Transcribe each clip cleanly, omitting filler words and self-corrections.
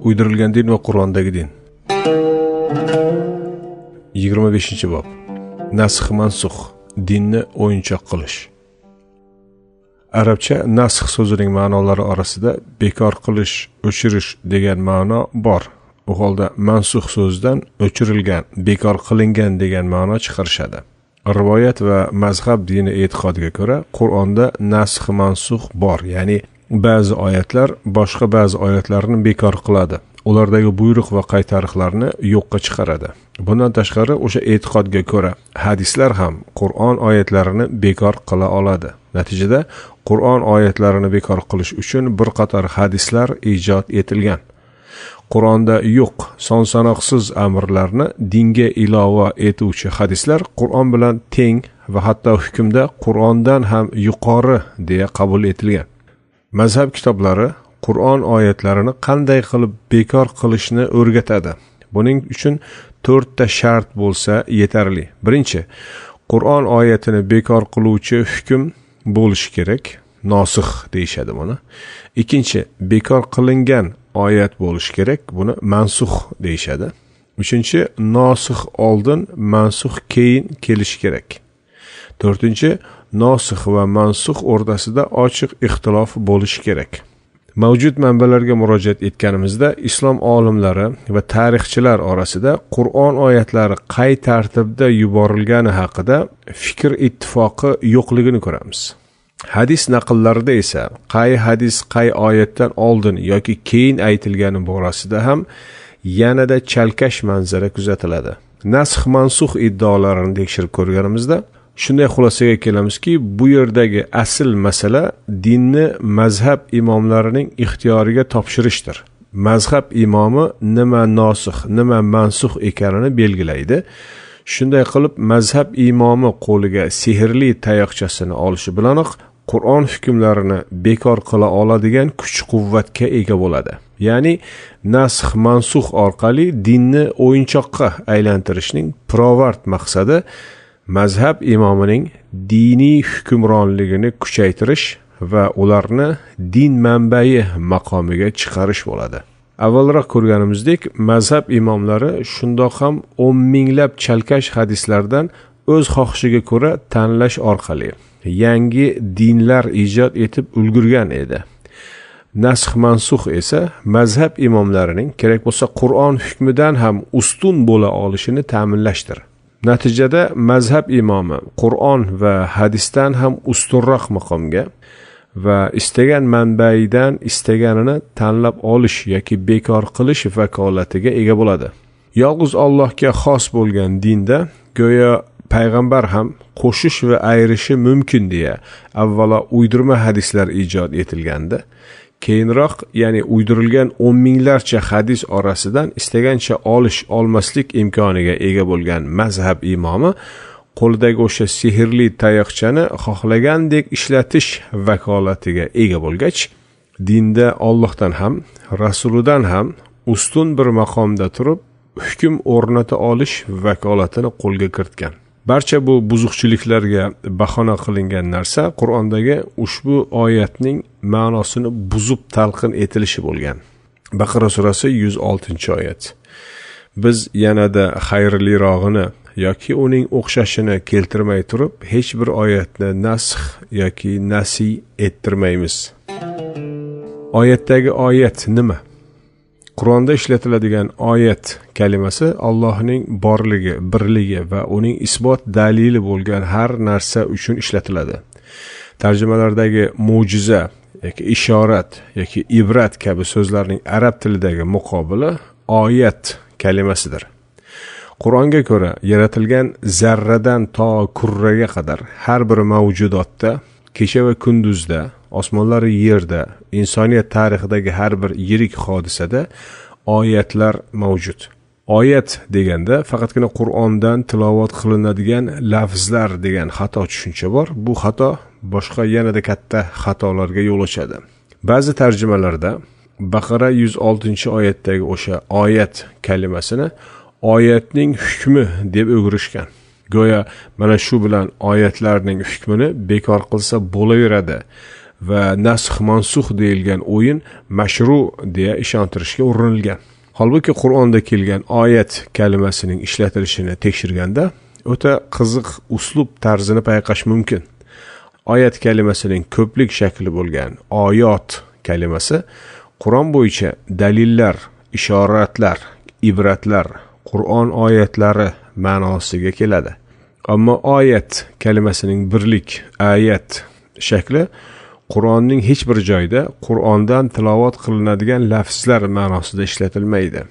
Uydirilgan din va Qur'ondagi din. 25-bob. Nasx mansux, dinni o'yinchoq qilish. Arabcha nasx so'zining ma'nolari orasida bekor qilish, o'chirish degan ma'no bor. U holda mansux so'zidan o'chirilgan, bekor qilingan degan ma'no chiqarishadi. Rivoyat va mazhab dini e'tiqodiga ko'ra, Qur'onda nasx mansux bor, ya'ni ba'zi oyatlar boshqa ba'zi oyatlarni bekor qiladi. Ulardagi buyruq va qaytariqlarni yo'qqa chiqaradi. Bundan tashqari, o'sha e'tiqodga ko'ra hadislar ham Qur'on oyatlarini bekor qila oladi. Natijada Qur'on oyatlarini bekor qilish uchun bir qator hadislar ijod etilgan. Qur'onda yo'q son-sanoqsiz amrlarni dinga ilova etuvchi hadislar Qur'on bilan teng va hatto hukmda Qur'ondan ham yuqori deya qabul etilgan. Mazhab kitoblari Qur'on oyatlarini qanday qilib bekor qilishni o'rgatadi. Buning uchun 4 ta shart bo'lsa yetarli. Birinchi, Qur'on oyatini bekor qiluvchi hukm bo'lishi kerak, nosix deyishadi buni. Ikkinchi, bekor qilingan oyat bo'lishi kerak, buni mansux deyishadi. Uchinchi, nosix oldin, mansux keyin kelishi kerak. To'rtinchi, nosix va mansux o'rtasida ochiq ixtilof bo'lishi kerak. Mavjud manbalarga murojaat etganimizda islom olimlari va tarixchilar orasida Qur'on oyatlari qay tartibda yuborilgani haqida fikr ittifoqi yo'qligini ko'ramiz. Hadis naqllarida esa qay hadis qay oyatdan oldin yoki keyin aytilgani borasida ham yanada chalkash manzara kuzatiladi. Nasx mansux iddaolarini tekshirib ko'rganimizda shunday xulosaga kelamizki, bu yerdagi asl masala dinni mazhab imomlarining ixtiyoriga topshirishdir. Mazhab imomi nima nosix, nima mansux ekanini belgilaydi. Shunday qilib, mazhab imomi qo'liga sehrli tayoqchasini olishi bilanoq Qur'on hukmlarini bekor qila oladigan kuch-quvvatga ega bo'ladi. Ya'ni nasx mansux orqali dinni o'yinchoqqa aylantirishning pirovard maqsadi mazhab imomining diniy hukmronligini kuchaytirish va ularni din manbai maqomiga chiqarish bo'ladi. Avvalroq ko'rganimizdek, mazhab imomlari shundoq ham 10 minglab chalkash hadislardan o'z xohishiga ko'ra tanlash orqali yangi dinlar ijod etib ulgurgan edi. Nasx mansux esa mazhab imomlarining kerak bo'lsa Qur'on hukmidan ham ustun bo'la olishini ta'minlashdir. Natijada mazhab imomi Qur'on va hadisdan ham ustunroq maqomga va istagan manbaidan istaganini tanlab olish yoki bekor qilish vakolatiga ega bo'ladi. Yolg'iz Allohga xos bo'lgan dinda go'yo payg'ambar ham qo'shish va ayirishi mumkin deya avvalo uydirma hadislar ijod etilganda, keyinroq, ya'ni uydirilgan 10 minglarcha hadis orasidan istagancha olish olmaslik imkoniga ega bo'lgan mazhab imomi qo'lidagi o'sha sehrli tayoqchani xohlagandek ishlatish vakolatiga ega bo'lgach, dinda Allohdan ham, rasulidan ham ustun bir maqomda turib hukm o'rnata olish vakolatini qo'lga kiritgan. Barcha bu buzuqchiliklarga bahona qilingan narsa Qur'ondagi ushbu oyatning ma'nosini buzib talqin etilishi bo'lgan. Baqara surasi 106-oyat. Biz yanada xayrlirog'ini yoki uning o'xshashini keltirmay turib, hech bir oyatni nasx yoki nasiy ettirmaymiz. Oyatdagi oyat nima? Qur'onda ishlatiladigan oyat kalimasi Allohning borligi, birligi va uning isbot dalili bo'lgan har narsa uchun ishlatiladi. Tarjimalardagi mo'jiza yoki ishorat yoki ibrat kabi so'zlarning arab tilidagi muqobili oyat kalimasidir. Qur'onga ko'ra yaratilgan zarradan to kurraga qadar har bir mavjudotda, kecha va kunduzda, osmonlar yerda, insoniyat tarixidagi har bir yirik hodisada oyatlar mavjud. Oyat deganda faqatgina Qur'ondan tilovat qilinadigan lafzlar degan xato tushuncha bor. Bu xato boshqa yanada katta xatolarga yo'l ochadi. Ba'zi tarjimalarda Baqara 106-oyatdagi o'sha oyat kalimasini oyatning hukmi deb o'girishgan. Go'yo mana shu bilan oyatlarning hukmini bekor qilsa bo'laveradi va nasx mansux deyilgan o'yin mashru deya ishontirishga urinilgan. Holbuki Qur'onda kelgan oyat kalimasining ishlatilishini tekshirganda o'ta qiziq uslub tarzini payqash mumkin. Oyat kalimasining ko'plik shakli bo'lgan oyat kalimasi Qur'on bo'yicha dalillar, ishoratlar, ibratlar, Qur'on oyatlari ma'nosiga keladi. Ammo oyat kalimasining birlik ayat shakli Qur'onning hech bir joyida Qur'ondan tilovat qilinadigan lafzlar ma'nosida ishlatilmaydi.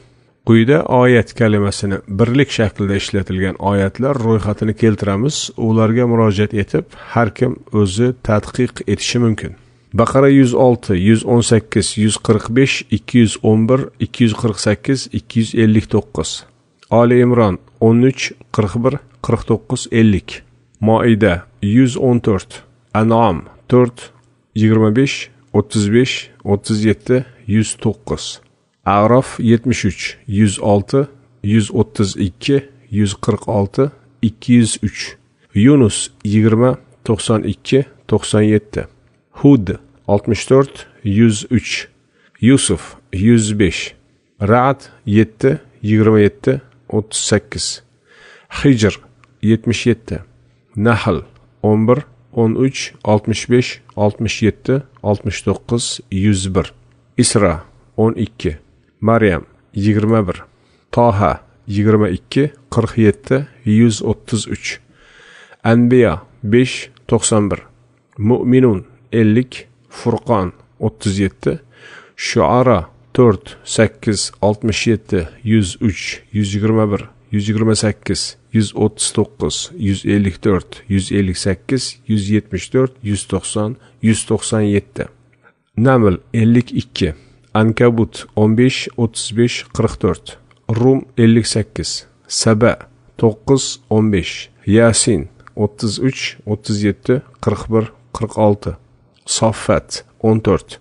Quyida oyat kalimasini birlik shaklida ishlatilgan oyatlar ro'yxatini keltiramiz. Ularga murojaat etib, har kim o'zi tadqiq etishi mumkin. Baqara 106, 118, 145, 211, 248, 259. Ali Imron 13, 41, 49, 50. Moida 114, An'am 4, 25, 35, 37, 109. A'rof 73, 106, 132, 146, 203. Yunus 20, 92, 97. Hud 64, 103. Yusuf 105. Ra'd 7, 27, 38. Hijr 77. Nahl 11, 13, 65, 67, 69, 101. Isra 12. Maryam 21. Toha 22, 47, 133. Anbiya 5, 91. Mu'minun 50, Furqon 37, Shu'ara 4, 8, 67, 103, 121, 128, 139, 154, 158, 174, 190, 197. Naml 52, Ankabut 15, 35, 44, Rum 58, Saba 9, 15, Yasin 33, 37, 41, 46, Soffat 14,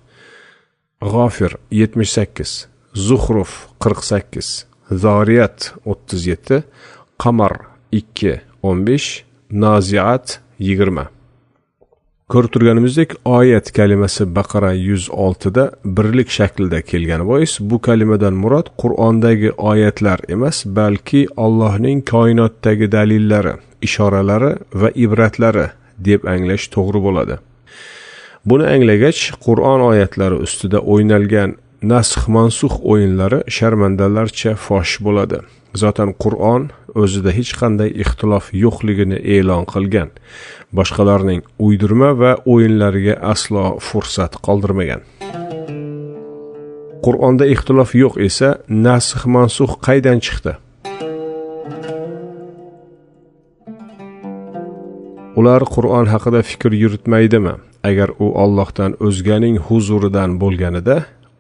G'ofir 78, Zuxruf 48, Zariyat 37, Qamar 2, 15, Naziat 20. Ko'rib turganimizdek, oyat kalimasi Baqara 106 da birlik shaklida kelgani bois, bu kalimadan murod Qur'ondagi oyatlar emas, balki Allohning koinotdagi dalillari, ishoralari va ibratlari deb anglash to'g'ri bo'ladi. Buni anglagach, Qur'on oyatlari ustida o'ynalgan nasx mansux o'yinlari sharmandalarcha fosh bo'ladi. Zaten Qur'on o'zida hech qanday ixtilof yo'qligini e'lon qilgan. Boshqalarning uydirma va o'yinlariga aslo fursat qoldirmagan. Qur'onda ixtilof yo'q esa, nasx mansux qaydan chiqdi? Ular Qur'on haqida fikr yuritmaydimi? Agar u Allohdan o'zganing huzuridan bo'lganida,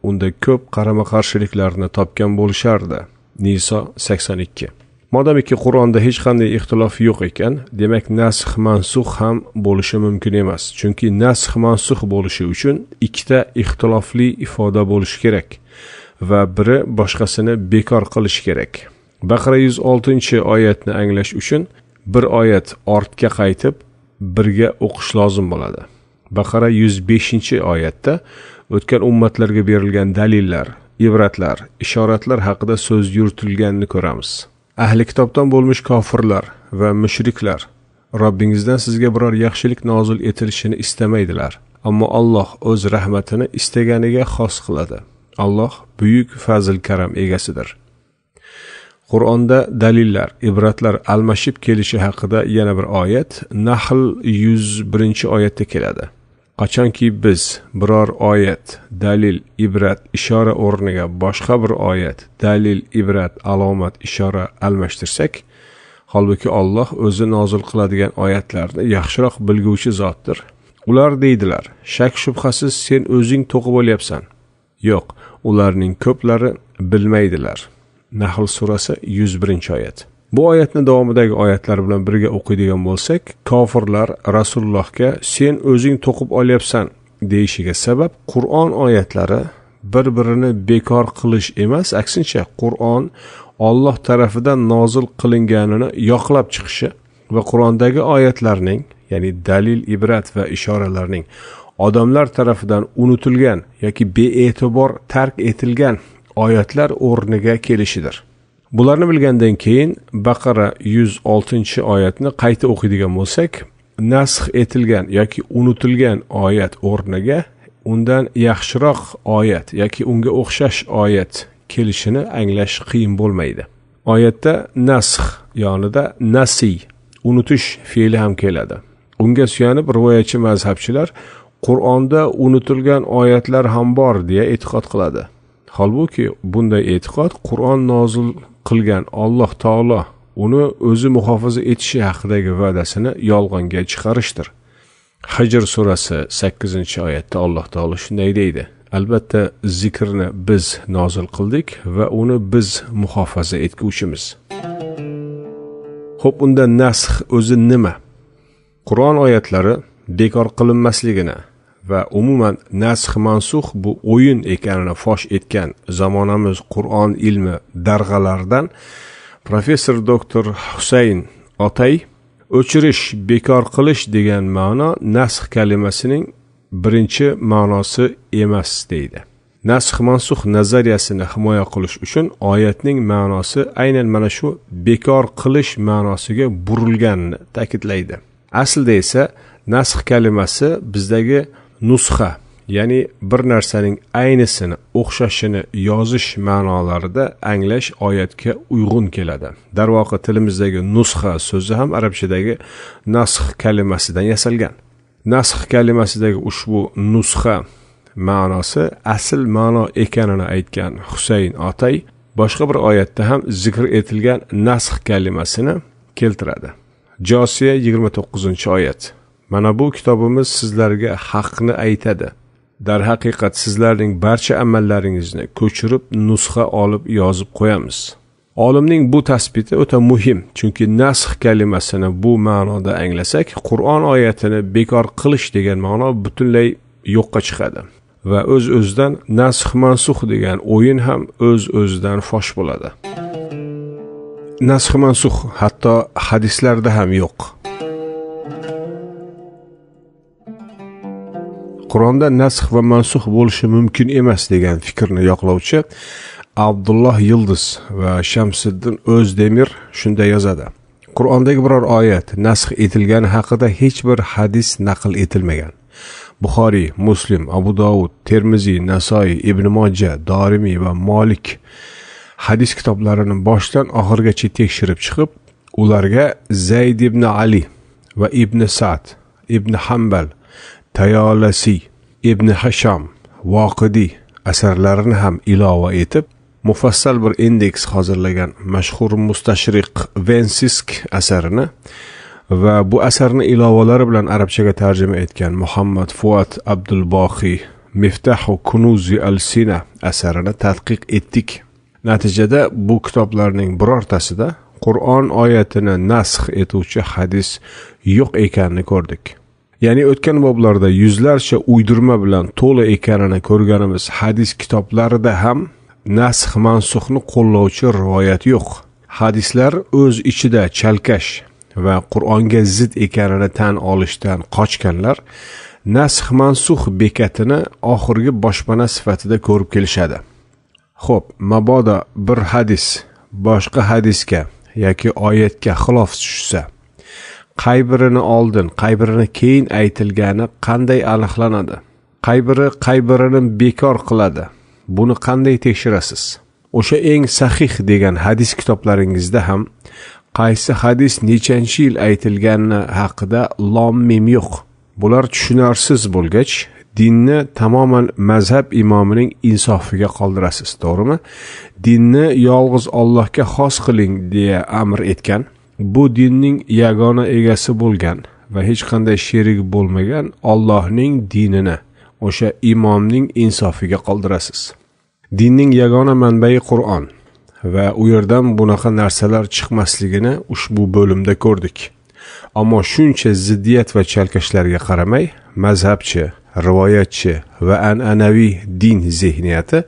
unda ko'p qarama-qarshiliklarni topgan bo'lishardi. Niso 82. Modomiki Qur'onda hech qanday ixtilof yo'q ekan, demak nasx mansux ham bo'lishi mumkin emas. Chunki nasx mansux bo'lishi uchun ikkita ixtilofli ifoda bo'lishi kerak va biri boshqasini bekor qilishi kerak. Baqara 106-oyatni anglash uchun bir oyat ortga qaytib, birga o'qish lozim bo'ladi. Baqara 105-oyatda o'tgan ummatlarga berilgan dalillar, ibratlar, ishoratlar haqida so'z yuritilganini ko'ramiz. Ahli kitobdan bo'lmish kofirlar va mushriklar Robbingizdan sizga biror yaxshilik nozil etilishini istamaydilar. Ammo Alloh o'z rahmatini istaganiga xos qiladi. Alloh buyuk fazl karam egasidir. Qur'onda dalillar, ibratlar almashib kelishi haqida yana bir oyat Nahl 101-oyatda keladi. Qachonki biz biror oyat, dalil, ibrat, ishora o'rniga boshqa bir oyat, dalil, ibrat, alomat, ishora almashtirsak, holbuki Alloh o'zi nozil qiladigan oyatlarni yaxshiroq bilguvchi zotdir. Ular deydilar, shak shubhasiz sen o'zing to'qib olyapsan. Yo'q, ularning ko'plari bilmaydilar. Nahl surasi 101-oyat. Bu oyatni davomidagi oyatlar bilan birga o'qiydigan bo'lsak, kofirlar Rasulullohga sen o'zing to'qib olyapsan deyishiga sabab Qur'on oyatlari bir-birini bekor qilish emas, aksincha Qur'on Alloh tarafidan nozil qilinganini yoqlab chiqishi va Qur'ondagi oyatlarning, ya'ni dalil, ibrat va ishoralarning odamlar tarafidan unutilgan yoki bee'tibor tark etilgan oyatlar o'rniga kelishidir. Bularni bilgandan keyin Baqara 106-oyatni qayta o'qiydigan bo'lsak, nasx etilgan yoki unutilgan oyat o'rniga undan yaxshiroq oyat yoki unga o'xshash oyat kelishini anglash qiyin bo'lmaydi. Oyatda nasx yonida nasiy, unutish fe'li ham keladi. Unga suyanib rivoyatchi mazhabchilar Qur'onda unutilgan oyatlar ham bor deya e'tiqod qiladi. Holbuki bunday e'tiqod Qur'on nozil qilgan Alloh taolo uni o'zi muhofaza etishi haqidagi va'dasini yolg'onga chiqarishdir. Hijr surasi 8-oyatda Alloh taolo shunday deydi: Albatta zikrni biz nozil qildik va uni biz muhofaza etguvchimiz. Xo'p, unda nasx o'zi nima? Qur'on oyatlari bekor qilinmasligini va umuman nasx mansux bu o'yin ekanini fosh etgan zamonamiz Qur'on ilmi darg'alaridan professor doktor Husayn Otay o'chirish, bekor qilish degan ma'no nasx kalimasining birinchi ma'nosi emas deydi. Nasx mansux nazariyasini himoya qilish uchun oyatning ma'nosi aynan mana shu bekor qilish ma'nosiga burilganini ta'kidlaydi. Aslida esa nasx kalimasi bizdagi nusxa, ya'ni bir narsaning aynisini, o'xshashini yozish ma'nolarida anglash oyatga uyg'un keladi. Darvoqe tilimizdagi nusxa so'zi ham arabchadagi nasx kalimasidan yasalgan. Nasx kalimasidagi ushbu nusxa ma'nosi asl ma'no ekanini aytgan Husayn Otay boshqa bir oyatda ham zikr etilgan nasx kalimasini keltiradi. Josiya 29-oyat. Mana bu kitobimiz sizlarga haqni aytadi. Darhaqiqat sizlarning barcha amallaringizni ko'chirib nusxa olib yozib qo'yamiz. Olimning bu tasbiti o'ta muhim, chunki nasx kalimasini bu ma'noda anglasak, Qur'on oyatini bekor qilish degan ma'no butunlay yo'qqa chiqadi va o'z-o'zidan nasx mansux degan o'yin ham o'z-o'zidan fosh bo'ladi. Nasx mansux hatto hadislarda ham yo'q. Qur'onda nasx va mansux bo'lishi mumkin emas degan fikrni yoqlovchi Abdulloh Yildiz va Shamsiddin O'zdemir shunday yozadi: Qur'ondagi biror oyat nasx etilgani haqida hech bir hadis naql etilmagan. Buxoriy, Muslim, Abu Dovud, Termiziy, Nasoiy, Ibn Moja, Dorimiy va Molik hadis kitoblarini boshdan oxirigacha tekshirib chiqib, ularga Zayd ibn Ali va Ibn Sa'd, Ibn Hanbal, Tayolasi, Ibn Hasham, Voqidiy asarlarini ham ilova etib, mufassal bir indeks hozirlagan mashhur mustashriq Vensisk asarini va bu asarni ilovalari bilan arabchaga tarjima etgan Muhammad Fuat Abdulboqiy Miftahu Kunuzi al-Sina asarini tadqiq etdik. Natijada bu kitoblarning birortasida Qur'on oyatini nasx etuvchi hadis yo'q ekanini ko'rdik. Ya'ni o'tgan boblarda yuzlarcha uydirma bilan to'la ekanini ko'rganimiz hadis kitoblarida ham nasx mansuxni qo'llovchi rivoyat yo'q. Hadislar o'z ichida chalkash va Qur'onga zid ekanini tan olishdan qochganlar nasx mansux bekatini oxirgi boshpana sifatida ko'rib kelishadi. Xo'p, mabodo bir hadis boshqa hadisga yoki oyatga xilof tushsa, qay birini oldin, qay birini keyin aytilgani qanday aniqlanadi? Qay biri qay birini bekor qiladi? Buni qanday tekshirasiz? O'sha eng sahih degan hadis kitoblaringizda ham qaysi hadis nechanchi yil aytilgani haqida lom-mim yo'q. Bular tushunarsiz bo'lgach, dinni tamoman mazhab imomining insofiga qoldirasiz, to'g'rimi? Dinni yolg'iz Allohga xos qiling deya amr etgan, bu dinning yagona egasi bo'lgan va hech qanday sherigi bo'lmagan Allohning dinini o'sha imomning insofiga qoldirasiz. Dinning yagona manbai Qur'on va u yerdan bunaqa narsalar chiqmasligini ushbu bo'limda ko'rdik. Ammo shuncha ziddiyat va chalkashlarga qaramay, mazhabchi, rivoyatchi va an'anaviy din zehniyati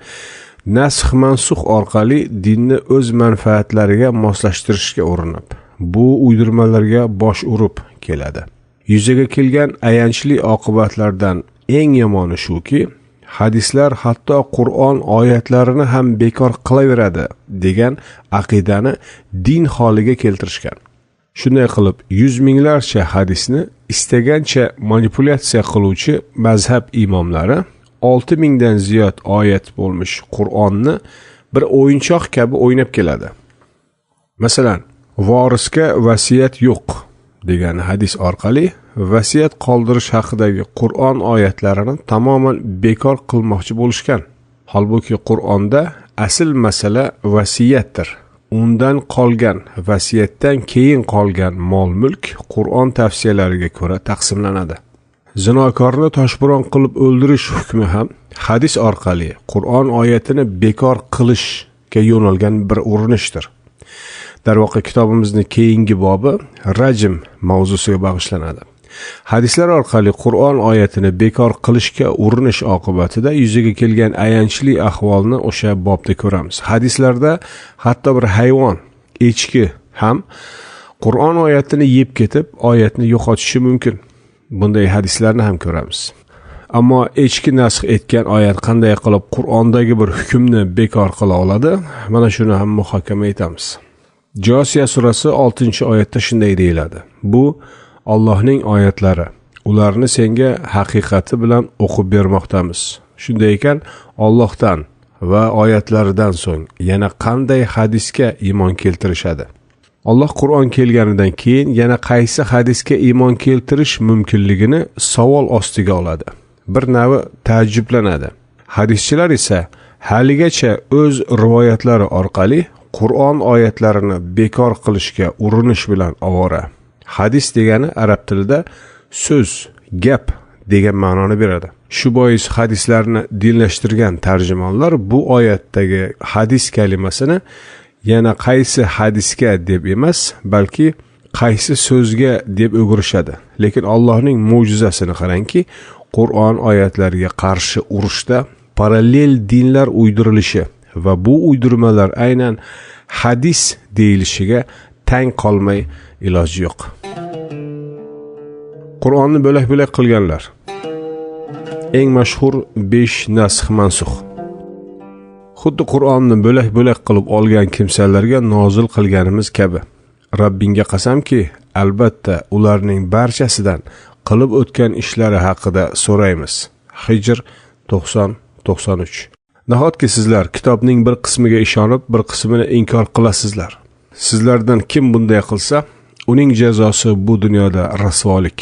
nasx mansux orqali dinni o'z manfaatlariga moslashtirishga urinib, bu uydirmalarga bosh urib keladi. Yuzaga kelgan ayanchli oqibatlardan eng yomoni shuki, hadislar hatto Qur'on oyatlarini ham bekor qilaveradi degan aqidani din holiga keltirishgan. Shunday qilib, yuz minglarcha hadisni istagancha manipulyatsiya qiluvchi mazhab imomlari 6000 dan ziyod oyat bo'lmish Qur'onni bir o'yinchoq kabi o'ynab keladi. Masalan, vorisga vasiyat yo'q degan hadis orqali vasiyat qoldirish haqidagi Qur'on oyatlarini tamoman bekor qilmoqchi bo'lishgan. Holbuki Qur'onda asl masala vasiyatdir. Undan qolgan, vasiyatdan keyin qolgan mol-mulk Qur'on tavsiyalariga ko'ra taqsimlanadi. Zinokorni toshbo'ron qilib o'ldirish hukmi ham hadis orqali Qur'on oyatini bekor qilishga yo'nalgan bir urinishdir. Darvoqe, kitobimizning keyingi bobi rajm mavzusiga bag'ishlanadi. Hadislar orqali Qur'on oyatini bekor qilishga urinish oqibatida yuzaga kelgan ayanchli ahvolni o'sha bobda ko'ramiz. Hadislarda hatto bir hayvon, echki ham Qur'on oyatini yeb ketib, oyatni yo'qotishi mumkin. Bunday hadislarni ham ko'ramiz. Ammo echki nasx etgan oyat qanday qilib Qur'ondagi bir hukmni bekor qila oladi? Mana shuni ham muhokama etamiz. Josiya surasi 6-oyatda shunday deyiladi: Bu Allohning oyatlari. Ularni senga haqiqati bilan o'qib bermoqdamiz. Shunday ekan, Allohdan va oyatlaridan so'ng yana qanday hadisga iymon keltirishadi? Alloh Qur'on kelganidan keyin yana qaysi hadisga iymon keltirish mumkinligini savol ostiga oladi. Bir navi taajjublanadi. Hadischilar esa haligacha o'z rivoyatlari orqali Qur'on oyatlarini bekor qilishga urinish bilan ovora. Hadis degani arab tilida so'z, gap degan ma'noni beradi. Shu bois hadislarni dinlashtirgan tarjimonlar bu oyatdagi hadis kalimasini yana qaysi hadisga deb emas, balki qaysi so'zga deb o'girishadi. Lekin Allohning mo'jizasini qarangki, Qur'on oyatlariga qarshi urushda parallel dinlar uydirilishi va bu uydirmalar aynan hadis deyilishiga tang qolmay iloji yo'q. Qur'onni bo'lak-bo'lak qilganlar. Eng mashhur 5 nasx mansux. Xuddi Qur'onni bo'lak-bo'lak qilib olgan kimsalarga nozil qilganimiz kabi. Rabbingga qasamki, albatta ularning barchasidan qilib o'tgan ishlari haqida so'raymiz. Hijr 90-93. Nahotki sizlar kitobning bir qismiga ishonib, bir qismini inkor qilasizlar? Sizlardan kim bunday qilsa, uning jazosi bu dunyoda rasvolik,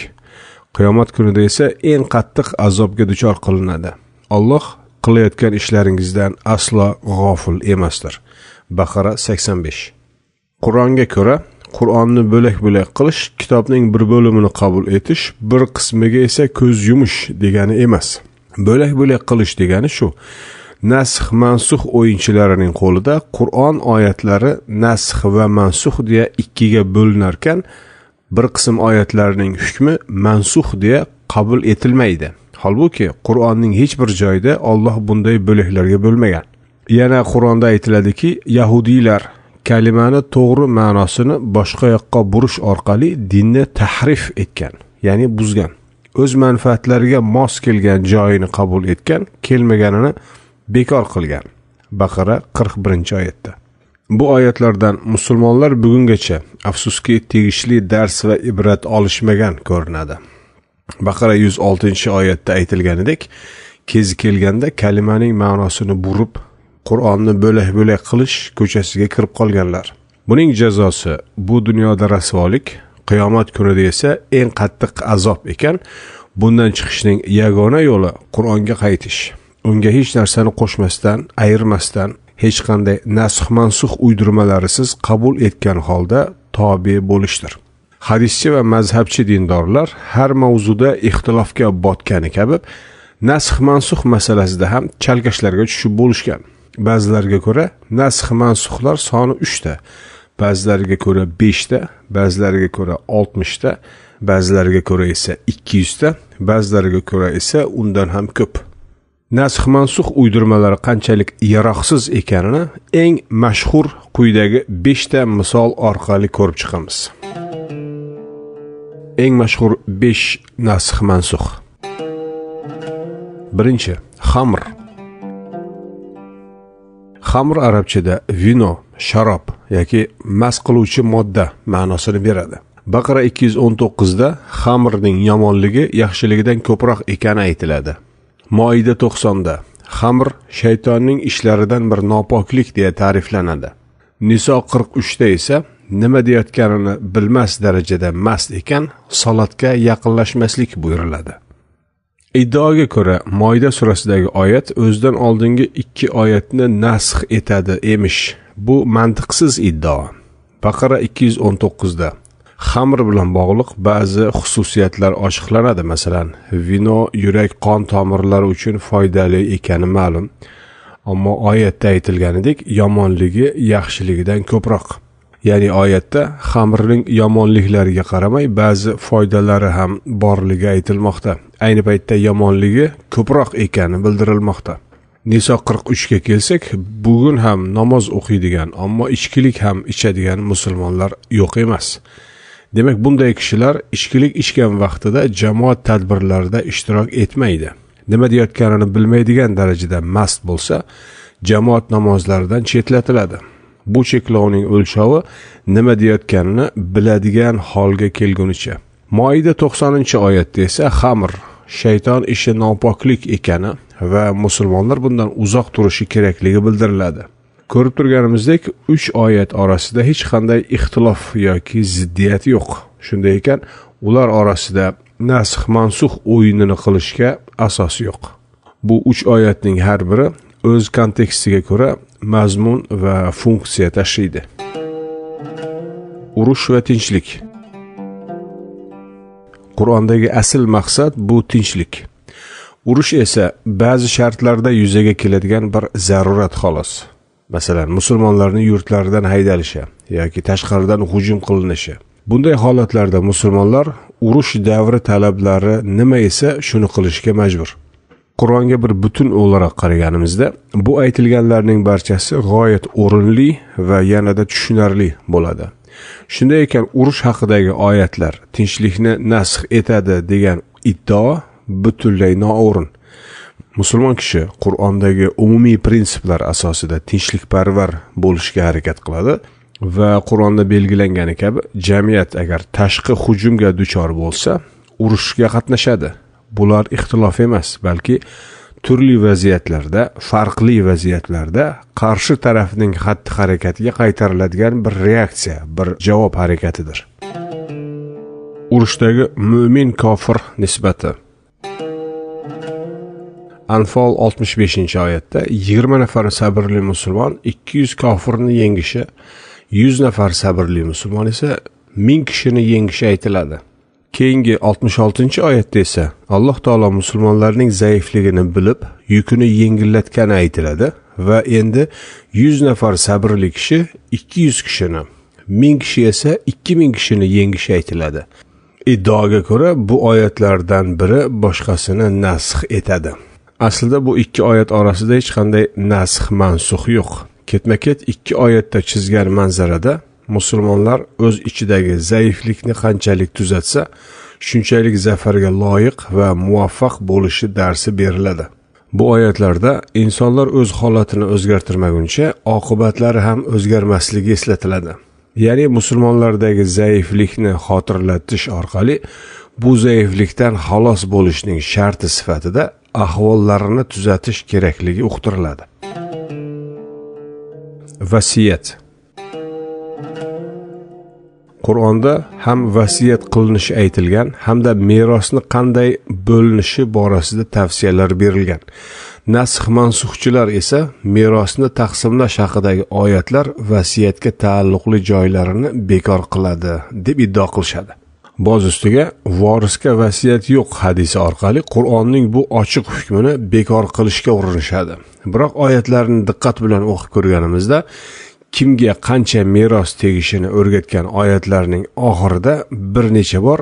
qiyomat kunida esa eng qattiq azobga duchor qilinadi. Alloh qilayotgan ishlaringizdan aslo g'ofil emasdir. Baqara 85. Qur'onga ko'ra, Qur'onni bo'lak-bo'lak qilish, kitobning bir bo'limini qabul etish, bir qismiga esa ko'z yumish degani emas. Bo'lak-bo'lak qilish degani shu. Nasx mansux o'yinchilarining qo'lida Qur'on oyatlari nasx va mansux deya ikkiga bo'linarkan, bir qism oyatlarning hukmi mansux deya qabul etilmaydi. Holbuki Qur'onning hech bir joyida Alloh bunday bo'laklarga bo'lmagan. Yana Qur'onda aytiladiki, yahudiylar kalimani to'g'ri ma'nosini boshqa yoqqa burish orqali dinni tahrif etgan, ya'ni buzgan. O'z manfaatlariga mos kelgan joyini qabul etgan, kelmaganini bekor qilgan. Baqara 41-oyatda. Bu oyatlardan musulmonlar bugungacha afsuski tegishli dars va ibrat olishmagan ko'rinadi. Baqara 106-oyatda aytilganidek, kezi kelganda kalimaning ma'nosini burib, Qur'onni bo'lak-bo'lak qilish ko'chasiga kirib qolganlar. Buning jazosi bu dunyoda rasvolik, qiyomat kunida esa eng qattiq azob ekan. Bundan chiqishning yagona yo'li Qur'onga qaytish. Unga hech narsani qo'shmasdan, ayirmasdan, hech qanday nasx mansux uydirmalarisiz qabul etgan holda tobe bo'lishdir. Hadischi va mazhabchi dindorlar har mavzuda ixtilofga botgani kabi nasx mansux masalasida ham chalkashlarga tushib bo'lishgan. Ba'zilarga ko'ra nasx mansuxlar soni 3 ta, ba'zilariga ko'ra 5 ta, ba'zilariga ko'ra 60 ta, ba'zilariga ko'ra esa 200 ta, ba'zilariga ko'ra esa undan ham ko'p. Nasx mansux uydirmalari qanchalik yaroqsiz ekanini eng mashhur quyidagi 5 ta misol orqali ko'rib chiqamiz. Eng mashhur 5 nasx mansux. Birinchi, xamr. Xamr arabchada vino, sharob yoki mast qiluvchi modda ma'nosini beradi. Baqara 219 da xamrning yomonligi yaxshiligidan ko'proq ekani aytiladi. Moida 90 da xamr shaytonning ishlaridan bir nopoklik deya ta'riflanadi. Niso 43 da esa nima deyotganini bilmas darajada mast ekan, salatga yaqinlashmaslik buyuriladi. Iddaoga ko'ra, Moida surasidagi oyat o'zidan oldingi 2 oyatni nasx etadi emish. Bu mantiqsiz iddao. Baqara 219 da xamr bilan bog'liq ba'zi xususiyatlar ochiqlanadi. Masalan, vino yurak qon tomirlari uchun foydali ekani ma'lum. Ammo oyatda aytilganidek, yomonligi yaxshiligidan ko'proq. Ya'ni oyatda xamrning yomonliklariga qaramay ba'zi foydalari ham borligi aytilmoqda. Ayni paytda yomonligi ko'proq ekani bildirilmoqda. Niso 43 ga kelsak, bugun ham namoz o'qiydigan, ammo ichkilik ham ichadigan musulmonlar yo'q emas. Demak, bunday kishilar ichkilik ichgan vaqtida jamoat tadbirlarida ishtirok etmaydi. Nima deyotganini bilmaydigan darajada mast bo'lsa, jamoat namozlaridan chetlatiladi. Bu cheklovning o'lchovi nima deyotganini biladigan holga kelgunicha. Moida 90-oyatda esa xamr shayton ishi nopoklik ekani va musulmonlar bundan uzoq turishi kerakligi bildiriladi. Ko'rib turganimizdek, 3 oyat orasida hech qanday ixtilof yoki ziddiyat yo'q. Shunday ekan, ular orasida nasx mansux o'yinini qilishga asos yo'q. Bu 3 oyatning har biri o'z kontekstiga ko'ra mazmun va funksiya tashiydi. Urush va tinchlik. Qur'ondagi asl maqsad bu tinchlik. Urush esa ba'zi shartlarda yuzaga keladigan bir zarurat xolos. Masalan, musulmonlarning yurtlaridan haydalishi yoki tashqaridan hujum qilinishi. Bunday holatlarda musulmonlar urush davri talablari nima esa shuni qilishga majbur. Qur'onga bir butun o'laroq qaraganimizda, bu aytilganlarning barchasi g'oyat o'rinli va yanada tushunarli bo'ladi. Shunday ekan, urush haqidagi oyatlar tinchlikni nasx etadi degan iddao butunlay noo'rin. Musulmon kishi Qur'ondagi umumiy prinsiplar asosida tinchlikparvar bo'lishga harakat qiladi va Qur'onda belgilangani kabi jamiyat agar tashqi hujumga duchor bo'lsa, urushga qatnashadi. Bular ixtilof emas, balki turli vaziyatlarda, farqli vaziyatlarda qarshi tarafning xatti-harakatiga qaytariladigan bir reaksiya, bir javob harakatidir. Urushdagi mo'min-kofir nisbati. Anfal 65-oyatda 20 nafar sabrli musulmon 200 kofirni yengishi, 100 nafar sabrli musulmon esa 1000 kishini yengishi aytiladi. Keyingi 66-oyatda esa Alloh taolo musulmonlarning zaifligini bilib, yukini yengillatgani aytiladi va endi 100 nafar sabrli kishi 200 kishini, 1000 kishi esa 2000 kishini yengishi aytiladi. Iddaoga ko'ra bu oyatlardan biri boshqasini nasx etadi. Aslida bu ikki oyat orasida hech qanday nasx mansux yo'q. Ketma-ket ikki oyatda chizgan manzarada musulmonlar o'z ichidagi zaiflikni qanchalik tuzatsa, shunchalik zafarga loyiq va muvaffaq bo'lishi darsi beriladi. Bu oyatlarda insonlar o'z holatini o'zgartirmaguncha oqibatlari ham o'zgarmasligi eslatiladi. Ya'ni musulmonlardagi zaiflikni xotirlatish orqali bu zaiflikdan xalos bo'lishning sharti sifatida ahvollarini tuzatish kerakligi uqtiriladi. Vasiyat. Qur'onda ham vasiyat qilinishi aytilgan, hamda merosni qanday bo'linishi borasida tavsiyalar berilgan. Nasx mansuxchilar esa merosni taqsimlash haqidagi oyatlar vasiyatga taalluqli joylarini bekor qiladi deb iddao qilishadi. Boz ustiga vorisga vasiyat yo'q hadisi orqali Qur'onning bu ochiq hukmini bekor qilishga urinishadi. Biroq oyatlarni diqqat bilan o'qib ko'rganimizda kimga qancha meros tegishini o'rgatgan oyatlarning oxirida bir necha bor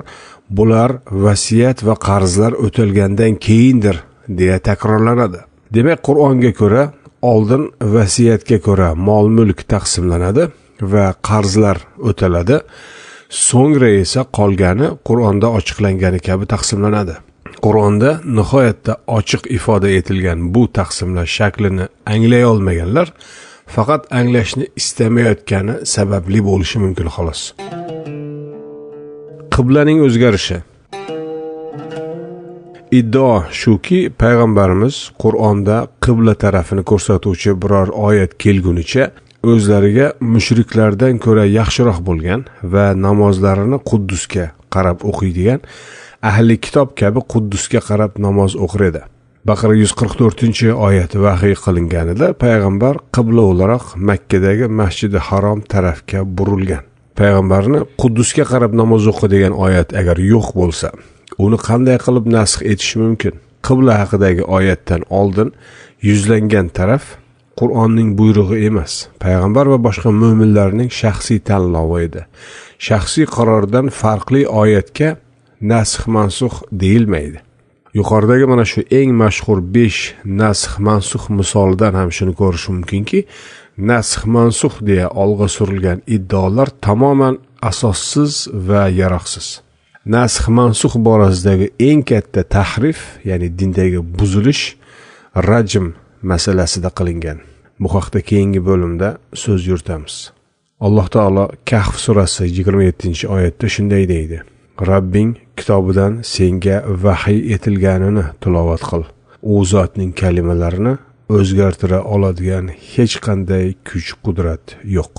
bular vasiyat va qarzlar o'talgandan keyindir deya takrorlanadi. Demak, Qur'onga ko'ra oldin vasiyatga ko'ra mol-mulk taqsimlanadi va qarzlar o'taladi. So'ngra esa qolgani Qur'onda ochiqlangani kabi taqsimlanadi. Qur'onda nihoyatda ochiq ifoda etilgan bu taqsimlash shaklini anglay olmaganlar faqat anglashni istamayotgani sababli bo'lishi mumkin xolos. Qiblaning o'zgarishi. Iddao shuki, payg'ambarimiz Qur'onda qibla tarafini ko'rsatuvchi biror oyat kelgunicha o'zlariga mushriklardan ko'ra yaxshiroq bo'lgan va namozlarini Quddusga qarab o'qiydigan ahli kitob kabi Quddusga qarab namoz o'qir edi. Baqara 144-oyat vahiy qilinganida payg'ambar qibla o'laroq Makkadagi Masjidi Harom tarafga burilgan. Payg'ambarni Quddusga qarab namoz o'qi degan oyat agar yo'q bo'lsa, uni qanday qilib nasx etish mumkin? Qibla haqidagi oyatdan oldin yuzlangan taraf Qur'onning buyrug'i emas, payg'ambar va boshqa mo'minlarning shaxsiy tanlovi edi. Shaxsiy qarordan farqli oyatga nasx mansux deyilmaydi. Yuqoridagi mana shu eng mashhur 5 nasx mansux misolidan ham shuni ko'rish mumkinki, nasx mansux deya olg'a surilgan iddaolar tamoman asossiz va yaroqsiz. Nasx mansux borasidagi eng katta tahrif, ya'ni dindagi buzilish rajm masalasida qilingan. Bu haqda keyingi bo'limda so'z yuritamiz. Alloh taolo Kahf surasi 27-oyatda shunday deydi: Rabbing kitobidan senga vahiy etilganini tilovat qil. U zotning kalimalarini o'zgartira oladigan hech qanday kuch-qudrat yo'q.